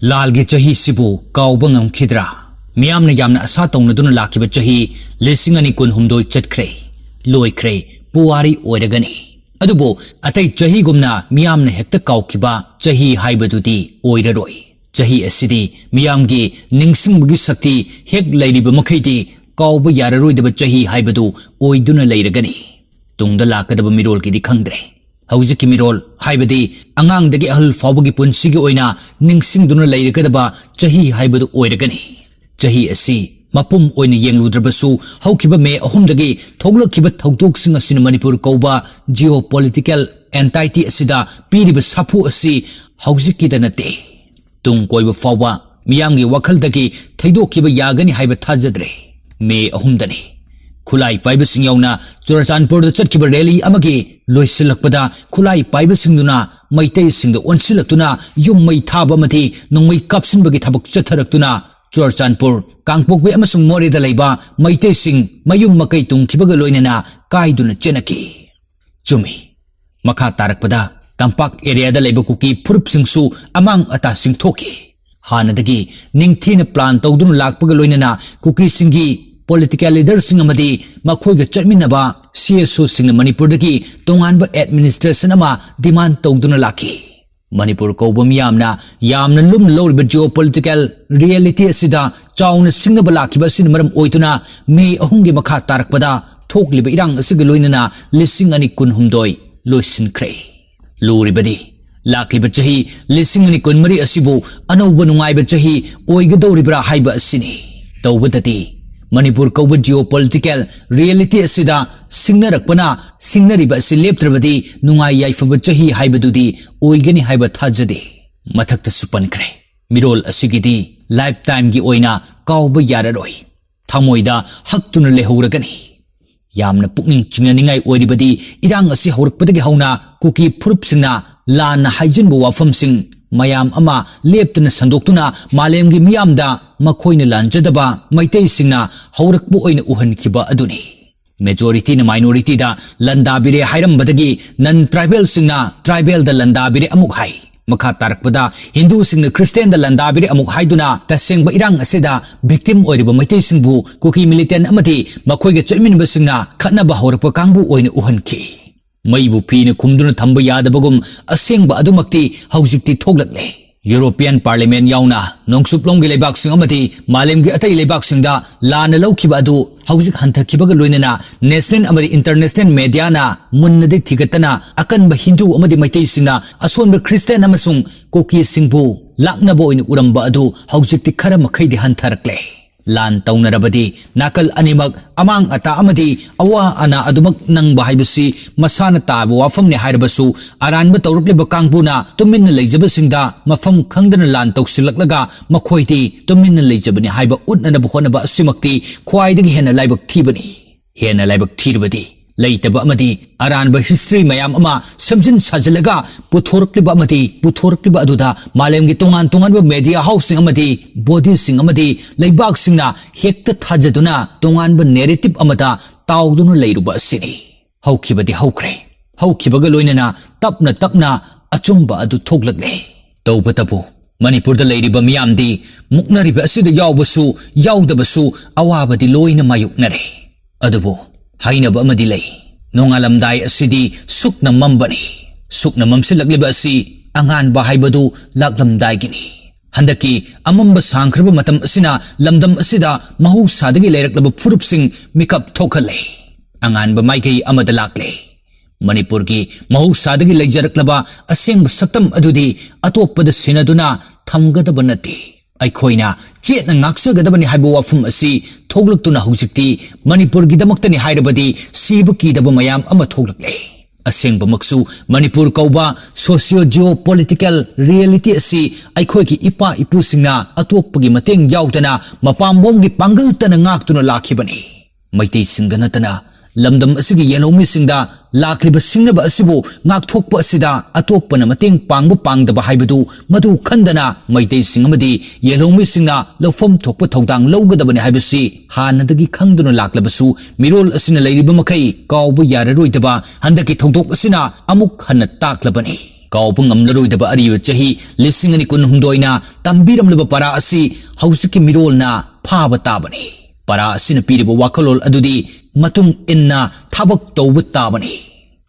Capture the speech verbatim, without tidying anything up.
ꯂꯥꯜꯒꯤ ꯆꯍꯤꯁꯤꯕꯨ ꯀꯥꯎꯕ ꯉꯝꯈꯤꯗ꯭ꯔꯥ? ꯃꯤꯌꯥꯝꯅ ꯌꯥꯝꯅ ꯑꯁꯥ ꯇꯧꯅꯗꯨꯅ ꯂꯥꯛꯈꯤꯕ ꯆꯍꯤ ꯂꯤꯁꯤꯡ ꯑꯅꯤ ꯀꯨꯟꯍꯨꯝꯗꯣꯏ ꯆꯠꯈ꯭ꯔꯦ, ꯂꯣꯏꯈ꯭ꯔꯦ, ꯄꯨꯋꯥꯔꯤ ꯑꯣꯏꯔꯒꯅꯤ꯫ ꯑꯗꯨꯕꯨ ꯑꯇꯩ ꯆꯍꯤꯒꯨꯝꯅ ꯃꯤꯌꯥꯝꯅ ꯍꯦꯛꯇ ꯀꯥꯎꯈꯤꯕ ꯆꯍꯤ ꯍꯥꯏꯕꯗꯨꯗꯤ ꯑꯣꯏꯔꯔꯣꯏ꯫ ꯆꯍꯤ ꯑꯁꯤꯗꯤ ꯃꯤꯌꯥꯝꯒꯤ ꯅꯤꯡꯁꯤꯡꯕꯒꯤ ꯁꯛꯇꯤ ꯍꯦꯛ ꯂꯩꯔꯤꯕ ꯃꯈꯩꯗꯤ ꯀꯥꯎꯕ ꯌꯥꯔꯔꯣꯏꯗꯕ ꯆꯍꯤ ꯍꯥꯏꯕꯗꯨ ꯑꯣꯏꯗꯨꯅ ꯂꯩꯔꯒꯅꯤ꯫ ꯇꯨꯡꯗ ꯂꯥꯛꯀꯗꯕ ꯃꯤꯔꯣꯜꯒꯤꯗꯤ ꯈꯪꯗ꯭ꯔꯦ꯫ ꯍꯧꯖꯤꯛꯀꯤ ꯃꯤꯔꯣꯜ ꯍꯥꯏꯕꯗꯤ ꯑꯉꯥꯡꯗꯒꯤ ꯑꯍꯜ ꯐꯥꯎꯕꯒꯤ ꯄꯨꯟꯁꯤꯒꯤ ꯑꯣꯏꯅ ꯅꯤꯡꯁꯤꯡꯗꯨꯅ ꯂꯩꯔꯒꯗꯕ ꯆꯍꯤ ꯍꯥꯏꯕꯗꯨ ꯑꯣꯏꯔꯒꯅꯤ꯫ ꯆꯍꯤ ꯑꯁꯤ ꯃꯄꯨꯝ ꯑꯣꯏꯅ ꯌꯦꯡꯂꯨꯗ꯭ꯔꯕꯁꯨ, ꯍꯧꯈꯤꯕ ꯃꯦ ꯑꯍꯨꯝꯗꯒꯤ ꯊꯣꯛꯂꯛꯈꯤꯕ ꯊꯧꯗꯣꯛꯁꯤꯡ ꯑꯁꯤꯅ ꯃꯅꯤꯄꯨꯔ ꯀꯧꯕ geopolitical entity ꯑꯁꯤꯗ ꯄꯤꯔꯤꯕ ꯁꯥꯐꯨ ꯑꯁꯤ ꯍꯧꯖꯤꯛꯀꯤꯗ ꯅꯠꯇꯦ, ꯇꯨꯡ ꯀꯣꯏꯕ ꯐꯥꯎꯕ ꯃꯤꯌꯥꯝꯒꯤ ꯋꯥꯈꯜꯗꯒꯤ ꯊꯩꯗꯣꯛꯈꯤꯕ ꯌꯥꯒꯅꯤ ꯍꯥꯏꯕ ꯊꯥꯖꯗ꯭ꯔꯦ꯫ ꯃꯦ ꯑꯍꯨꯝꯗꯅꯤ꯫ ꯈꯨꯠꯂꯥꯏ ꯄꯥꯏꯕꯁꯤꯡ ꯌꯥꯎꯅ ꯆꯨꯔꯆꯥꯟꯄꯨꯔꯗ ꯆꯠꯈꯤꯕ rally ꯑꯃꯒꯤ ꯂꯣꯏꯁꯤꯜꯂꯛꯄꯗ, ꯈꯨꯠꯂꯥꯏ ꯄꯥꯏꯕꯁꯤꯡꯗꯨꯅ ꯃꯩꯇꯩꯁꯤꯡꯗ ꯑꯣꯟꯁꯤꯜꯂꯛꯇꯨꯅ ꯌꯨꯝ ꯃꯩ ꯊꯥꯕ ꯑꯃꯗꯤ ꯅꯣꯡꯃꯩ ꯀꯥꯞꯁꯤꯟꯕꯒꯤ ꯊꯕꯛ ꯆꯠꯊꯔꯛꯇꯨꯅ, ꯆꯨꯔꯆꯥꯟꯄꯨꯔ, ꯀꯥꯡꯄꯣꯛꯄꯤ ꯑꯃꯁꯨꯡ ꯃꯣꯔꯦꯗ ꯂꯩꯕ ꯃꯩꯇꯩꯁꯤꯡ ꯃꯌꯨꯝ ꯃꯀꯩ ꯇꯨꯡꯈꯤꯕꯒ ꯂꯣꯏꯅꯅ ꯀꯥꯏꯗꯨꯅ ꯆꯦꯟꯅꯈꯤ꯫ ꯆꯨꯝꯃꯤ, ꯃꯈꯥ ꯇꯥꯔꯛꯄꯗ ꯇꯝꯄꯥꯛ areaꯗ ꯂꯩꯕ ꯀꯨꯀꯤ ꯐꯨꯔꯨꯞꯁꯤꯡꯁꯨ ꯑꯃꯥꯡ ꯑꯇꯥꯁꯤꯡ ꯊꯣꯛꯈꯤ꯫ ꯍꯥꯟꯅꯗꯒꯤ ꯅꯤꯡꯊꯤꯅ plan ꯇꯧꯗꯨꯅ ꯂꯥꯛꯄꯒ ꯂꯣꯏꯅꯅ ꯀꯨꯀꯤꯁꯤꯡꯒꯤ political leaderꯁꯤꯡ ꯑꯃꯗꯤ ꯃꯈꯣꯏꯒ ꯆꯠꯃꯤꯟꯅꯕ CSOꯁꯤꯡꯅ ꯃꯅꯤꯄꯨꯔꯗꯒꯤ ꯇꯣꯉꯥꯟꯕ administration ꯑꯃ demand ꯇꯧꯗꯨꯅ ꯂꯥꯛꯈꯤ꯫ ꯃꯅꯤꯄꯨꯔ ꯀꯧꯕ ꯃꯤꯌꯥꯝꯅ ꯌꯥꯝꯅ ꯂꯨꯝꯅ ꯂꯧꯔꯤꯕ geopolitical reality ꯑꯁꯤꯗ ꯆꯥꯎꯅ ꯁꯤꯡꯅꯕ ꯂꯥꯛꯈꯤꯕ ꯑꯁꯤꯅ ꯃꯔꯝ ꯑꯣꯏꯗꯨꯅ ꯃꯦ ꯑꯍꯨꯝꯒꯤ ꯃꯈꯥ ꯇꯥꯔꯛꯄꯗ ꯊꯣꯛꯂꯤꯕ ꯏꯔꯥꯡ ꯑꯁꯤꯒ ꯂꯣꯏꯅꯅ ꯂꯤꯁꯤꯡ ꯑꯅꯤ ꯀꯨꯟꯍꯨꯝꯗꯣꯏ ꯂꯣꯏꯁꯤꯟꯈ꯭ꯔꯦ꯫ ꯂꯨꯔꯤꯕꯗꯤ ꯂꯥꯛꯂꯤꯕ ꯆꯍꯤ ꯂꯤꯁꯤꯡ ꯑꯅꯤ ꯀꯨꯟꯃꯔꯤ ꯑꯁꯤꯕꯨ ꯑꯅꯧꯕ ꯅꯨꯡꯉꯥꯏꯕ ꯆꯍꯤ ꯑꯣꯏꯒꯗꯧꯔꯤꯕ꯭ꯔꯥ ꯍꯥꯏꯕ ꯑꯁꯤꯅꯤ꯫ ꯇꯧꯕꯇꯗꯤ ꯃꯅꯤꯄꯨꯔ ꯀꯧꯕ geopolitical reality ꯑꯁꯤꯗ ꯁꯤꯡꯅꯔꯛꯄꯅ ꯁꯤꯡꯅꯔꯤꯕ ꯑꯁꯤ ꯂꯦꯞꯇ꯭ꯔꯕꯗꯤ ꯅꯨꯡꯉꯥꯏ ꯌꯥꯏꯐꯕ ꯆꯍꯤ ꯍꯥꯏꯕꯗꯨꯗꯤ ꯑꯣꯏꯒꯅꯤ ꯍꯥꯏꯕ ꯊꯥꯖꯗꯦ꯫ ꯃꯊꯛꯇꯁꯨ ꯄꯟꯈ꯭ꯔꯦ, ꯃꯤꯔꯣꯜ ꯑꯁꯤꯒꯤꯗꯤ lifetimeꯒꯤ ꯑꯣꯏꯅ ꯀꯥꯎꯕ ꯌꯥꯔꯔꯣꯏ, ꯊꯃꯣꯏꯗ ꯍꯛꯇꯨꯅ ꯂꯩꯍꯧꯔꯒꯅꯤ꯫ ꯌꯥꯝꯅ ꯄꯨꯛꯅꯤꯡ ꯆꯤꯡꯅꯅꯤꯡꯉꯥꯏ ꯑꯣꯏꯔꯤꯕꯗꯤ ꯏꯔꯥꯡ ꯑꯁꯤ ꯍꯧꯔꯛꯄꯗꯒꯤ ꯍꯧꯅ ꯀꯨꯀꯤ ꯐꯨꯔꯨꯞꯁꯤꯡꯅ ꯂꯥꯟꯅ ꯍꯥꯏꯖꯤꯟꯕ ꯋꯥꯐꯝꯁꯤꯡ ꯃꯌꯥꯝ ꯑꯃ ꯂꯦꯞꯇꯅ ꯁꯟꯗꯣꯛꯇꯨꯅ ꯃꯥꯂꯦꯝꯒꯤ ꯃꯤꯌꯥꯝꯗ ꯃꯈꯣꯏꯅ ꯂꯥꯟꯖꯗꯕ ꯃꯩꯇꯩꯁꯤꯡꯅ ꯍꯧꯔꯛꯄ ꯑꯣꯏꯅ ꯎꯍꯟꯈꯤꯕ ꯑꯗꯨꯅꯤ꯫ Majorityꯅ minorityꯗ ꯂꯥꯟꯗꯥꯕꯤꯔꯦ ꯍꯥꯏꯔꯝꯕꯗꯒꯤ non tribalꯁꯤꯡꯅ tribalꯗ ꯂꯥꯟꯗꯥꯕꯤꯔꯦ ꯑꯃꯨꯛ ꯍꯥꯏ꯫ ꯃꯈꯥ ꯇꯥꯔꯛꯄꯗ ꯍꯤꯟꯗꯨꯁꯤꯡꯅ ꯈ꯭ꯔꯤꯁꯇꯤꯌꯥꯟꯗ ꯂꯥꯟꯗꯥꯕꯤꯔꯦ ꯑꯃꯨꯛ ꯍꯥꯏꯗꯨꯅ ꯇꯁꯦꯡꯕ ꯏꯔꯥꯡ ꯑꯁꯤꯗ victim ꯑꯣꯏꯔꯤꯕ ꯃꯩꯇꯩꯁꯤꯡꯕꯨ ꯀꯨꯀꯤ militant ꯑꯃꯗꯤ ꯃꯈꯣꯏꯒ ꯆꯠꯃꯤꯟꯅꯕꯁꯤꯡꯅ ꯈꯠꯅꯕ ꯍꯧꯔꯛꯄ ꯀꯥꯡꯕꯨ ꯑꯣꯏꯅ ꯎꯍꯟꯈꯤ꯫ ꯃꯩꯕꯨ ꯐꯤꯅ ꯈꯨꯝꯗꯨꯅ ꯊꯝꯕ ꯌꯥꯗꯕꯒꯨꯝ ꯑꯁꯦꯡꯕ ꯑꯗꯨꯃꯛꯇꯤ ꯍꯧꯖꯤꯛꯇꯤ ꯊꯣꯛꯂꯛꯂꯦ꯫ European Parliament ꯌꯥꯎꯅ ꯅꯣꯡꯆꯨꯞꯂꯣꯝꯒꯤ ꯂꯩꯕꯥꯛꯁꯤꯡ ꯑꯃꯗꯤ ꯃꯥꯂꯦꯝꯒꯤ ꯑꯇꯩ ꯂꯩꯕꯥꯛꯁꯤꯡꯗ ꯂꯥꯟꯅ ꯂꯧꯈꯤꯕ ꯑꯗꯨ ꯍꯧꯖꯤꯛ ꯍꯟꯊꯈꯤꯕꯒ ꯂꯣꯏꯅꯅ national ꯑꯃꯗꯤ international mediaꯅ ꯃꯨꯟꯅꯗꯤ ꯊꯤꯒꯠꯇꯅ ꯑꯀꯟꯕ ꯍꯤꯟꯗꯨ ꯑꯃꯗꯤ ꯃꯩꯇꯩꯁꯤꯡꯅ ꯑꯁꯣꯟꯕ ꯈ꯭ꯔꯤꯁꯇꯤꯌꯥꯟ ꯑꯃꯁꯨꯡ ꯀꯨꯀꯤꯁꯤꯡꯕꯨ ꯂꯥꯛꯅꯕ ꯑꯣꯏꯅ ꯎꯔꯝꯕ ꯑꯗꯨ ꯍꯧꯖꯤꯛꯇꯤ ꯈꯔ ꯃꯈꯩꯗꯤ ꯍꯟꯊꯔꯛꯂꯦ꯫ ꯂꯥꯟ ꯇꯧꯅꯔꯕꯗꯤ ꯅꯥꯀꯜ ꯑꯅꯤꯃꯛ ꯑꯃꯥꯡ ꯑꯇꯥ ꯑꯃꯗꯤ ꯑꯋꯥ ꯑꯅꯥ ꯑꯗꯨꯃꯛ ꯅꯪꯕ ꯍꯥꯏꯕꯁꯤ ꯃꯁꯥꯅ ꯇꯥꯕ ꯋꯥꯐꯝꯅꯤ ꯍꯥꯏꯔꯕꯁꯨ, ꯑꯔꯥꯟꯕ ꯇꯧꯔꯛꯂꯤꯕ ꯀꯥꯡꯕꯨꯅ ꯇꯨꯃꯤꯟꯅ ꯂꯩꯖꯕꯁꯤꯡꯗ ꯃꯐꯝ ꯈꯪꯗꯅ ꯂꯥꯟ ꯇꯧꯁꯤꯜꯂꯛꯂꯒ ꯃꯈꯣꯏꯗꯤ ꯇꯨꯃꯤꯟꯅ ꯂꯩꯖꯕꯅꯤ ꯍꯥꯏꯕ ꯎꯠꯅꯅꯕ ꯍꯣꯠꯅꯕ ꯑꯁꯤꯃꯛꯇꯤ ꯈ꯭ꯋꯥꯏꯗꯒꯤ ꯍꯦꯟꯅ ꯂꯥꯏꯕꯛ ꯊꯤꯕꯅꯤ꯫ ꯍꯦꯟꯅ ꯂꯥꯏꯕꯛ ꯊꯤꯔꯕꯗꯤ ꯂꯩꯇꯕ ꯑꯃꯗꯤ ꯑꯔꯥꯟꯕ history ꯃꯌꯥꯝ ꯑꯃ ꯁꯦꯝꯖꯤꯟ ꯁꯥꯖꯤꯜꯂꯒ ꯄꯨꯊꯣꯔꯛꯂꯤꯕ ꯑꯃꯗꯤ ꯄꯨꯊꯣꯔꯛꯂꯤꯕ ꯑꯗꯨꯗ ꯃꯥꯂꯦꯝꯒꯤ ꯇꯣꯉꯥꯟ ꯇꯣꯉꯥꯟꯕ media houseꯁꯤꯡ ꯑꯃꯗꯤ bodyꯁꯤꯡ ꯑꯃꯗꯤ ꯂꯩꯕꯥꯛꯁꯤꯡꯅ ꯍꯦꯛꯇ ꯊꯥꯖꯗꯨꯅ ꯇꯣꯉꯥꯟꯕ narrative ꯑꯃꯗ ꯇꯥꯎꯗꯨꯅ ꯂꯩꯔꯨꯕ ꯑꯁꯤꯅꯤ꯫ ꯍꯧꯈꯤꯕꯗꯤ ꯍꯧꯈ꯭ꯔꯦ꯫ ꯍꯧꯈꯤꯕꯒ ꯂꯣꯏꯅꯅ ꯇꯞꯅ ꯇꯞꯅ ꯑꯆꯨꯝꯕ ꯑꯗꯨ ꯊꯣꯛꯂꯛꯂꯦ꯫ ꯇꯧꯕꯇꯕꯨ ꯃꯅꯤꯄꯨꯔꯗ ꯂꯩꯔꯤꯕ ꯃꯤꯌꯥꯝꯗꯤ ꯃꯨꯛꯅꯔꯤꯕ ꯑꯁꯤꯗ ꯌꯥꯎꯕꯁꯨ ꯌꯥꯎꯗꯕꯁꯨ ꯑꯋꯥꯕꯗꯤ ꯂꯣꯏꯅ ꯃꯥꯌꯣꯛꯅꯔꯦ꯫ ꯑꯗꯨꯕꯨ ꯍꯥꯏꯅꯕ ꯑꯃꯗꯤ ꯂꯩ, "ꯅꯣꯡꯉꯥꯜꯂꯝꯗꯥꯏ ꯑꯁꯤꯗꯤ ꯁꯨꯛꯅ ꯃꯝꯕꯅꯤ"꯫ ꯁꯨꯛꯅ ꯃꯝꯁꯤꯜꯂꯛꯂꯤꯕ ꯑꯁꯤ ꯑꯉꯥꯟꯕ ꯍꯥꯏꯕꯗꯨ ꯂꯥꯛꯂꯝꯗꯥꯏꯒꯤꯅꯤ꯫ ꯍꯟꯗꯛꯀꯤ ꯑꯃꯝꯕ ꯁꯥꯡꯈ꯭ꯔꯕ ꯃꯇꯝ ꯑꯁꯤꯅ ꯂꯝꯗꯝ ꯑꯁꯤꯗ ꯃꯍꯧꯁꯥꯗꯒꯤ ꯂꯩꯔꯛꯂꯕ ꯐꯨꯔꯨꯞꯁꯤꯡ ꯃꯤꯀꯞ ꯊꯣꯛꯍꯜꯂꯦ꯫ ꯑꯉꯥꯟꯕ ꯃꯥꯏꯀꯩ ꯑꯃꯗ ꯂꯥꯛꯂꯦ꯫ ꯃꯅꯤꯄꯨꯔꯒꯤ ꯃꯍꯧꯁꯥꯗꯒꯤ ꯂꯩꯖꯔꯛꯂꯕ ꯑꯁꯦꯡꯕ ꯁꯛꯇꯝ ꯑꯗꯨꯗꯤ ꯑꯇꯣꯞꯄꯗ ꯁꯤꯟꯅꯗꯨꯅ ꯊꯝꯒꯗꯕ ꯅꯠꯇꯦ꯫ ꯑꯩꯈꯣꯏꯅ ꯆꯦꯠꯅ ꯉꯥꯛꯆꯒꯗꯕꯅꯤ ꯍꯥꯏꯕ ꯋꯥꯐꯝ ꯑꯁꯤ ꯊꯣꯛꯂꯛꯇꯨꯅ ꯍꯧꯖꯤꯛꯇꯤ ꯃꯅꯤꯄꯨꯔꯒꯤꯗꯃꯛꯇꯅꯤ ꯍꯥꯏꯔꯕꯗꯤ ꯁꯤꯕ ꯀꯤꯗꯕ ꯃꯌꯥꯝ ꯑꯃ ꯊꯣꯛꯂꯛꯂꯦ꯫ ꯑꯁꯦꯡꯕꯃꯛꯁꯨ ꯃꯅꯤꯄꯨꯔ ꯀꯧꯕ socio geopolitical reality ꯑꯁꯤ ꯑꯩꯈꯣꯏꯒꯤ ꯏꯄꯥ ꯏꯄꯨꯁꯤꯡꯅ ꯑꯇꯣꯞꯄꯒꯤ ꯃꯇꯦꯡ ꯌꯥꯎꯗꯅ ꯃꯄꯥꯝꯕꯣꯝꯒꯤ ꯄꯥꯡꯒꯜꯇꯅ ꯉꯥꯛꯇꯨꯅ ꯂꯥꯛꯈꯤꯕꯅꯤ꯫ ꯃꯩꯇꯩꯁꯤꯡꯗ ꯅꯠꯇꯅ ꯂꯝꯗꯝ ꯑꯁꯤꯒꯤ ꯌꯦꯜꯍꯧꯃꯤꯁꯤꯡꯗ ꯂꯥꯛꯂꯤꯕ ꯁꯤꯡꯅꯕ ꯑꯁꯤꯕꯨ ꯉꯥꯛꯊꯣꯛꯄ ꯑꯁꯤꯗ ꯑꯇꯣꯞꯄꯅ ꯃꯇꯦꯡ ꯄꯥꯡꯕ ꯄꯥꯡꯗꯕ ꯍꯥꯏꯕꯗꯨ ꯃꯗꯨ ꯈꯟꯗꯅ ꯃꯩꯇꯩꯁꯤꯡ ꯑꯃꯗꯤ ꯌꯦꯜꯍꯧꯃꯤꯁꯤꯡꯅ ꯂꯧꯐꯝ ꯊꯣꯛꯄ ꯊꯧꯗꯥꯡ ꯂꯧꯒꯗꯕꯅꯤ ꯍꯥꯏꯕꯁꯤ ꯍꯥꯟꯅꯗꯒꯤ ꯈꯪꯗꯨꯅ ꯂꯥꯛꯂꯕꯁꯨ, ꯃꯤꯔꯣꯜ ꯑꯁꯤꯅ ꯂꯩꯔꯤꯕ ꯃꯈꯩ ꯀꯥꯎꯕ ꯌꯥꯔꯔꯣꯏꯗꯕ ꯍꯟꯗꯛꯀꯤ ꯊꯧꯗꯣꯛ ꯑꯁꯤꯅ ꯑꯃꯨꯛ ꯍꯟꯅ ꯇꯥꯛꯂꯕꯅꯤ꯫ ꯀꯥꯎꯕ ꯉꯝꯂꯔꯣꯏꯗꯕ ꯑꯔꯤꯕ ꯆꯍꯤ ꯂꯤꯁꯤꯡ ꯑꯅꯤ ꯀꯨꯟꯍꯨꯝꯗꯣꯏꯅ ꯇꯝꯕꯤꯔꯝꯂꯕ ꯄꯔꯥ ꯑꯁꯤ ꯍꯧꯖꯤꯛꯀꯤ ꯃꯤꯔꯣꯜꯅ ꯐꯥꯕ ꯇꯥꯕꯅꯤ꯫ ꯄꯔꯥ ꯑꯁꯤꯅ ꯄꯤꯔꯤꯕ ꯋꯥꯈꯜꯂꯣꯟ ꯑꯗꯨꯗꯤ ꯃꯇꯨꯡ ꯏꯟꯅ ꯊꯕꯛ ꯇꯧꯕ ꯇꯥꯕꯅꯤ꯫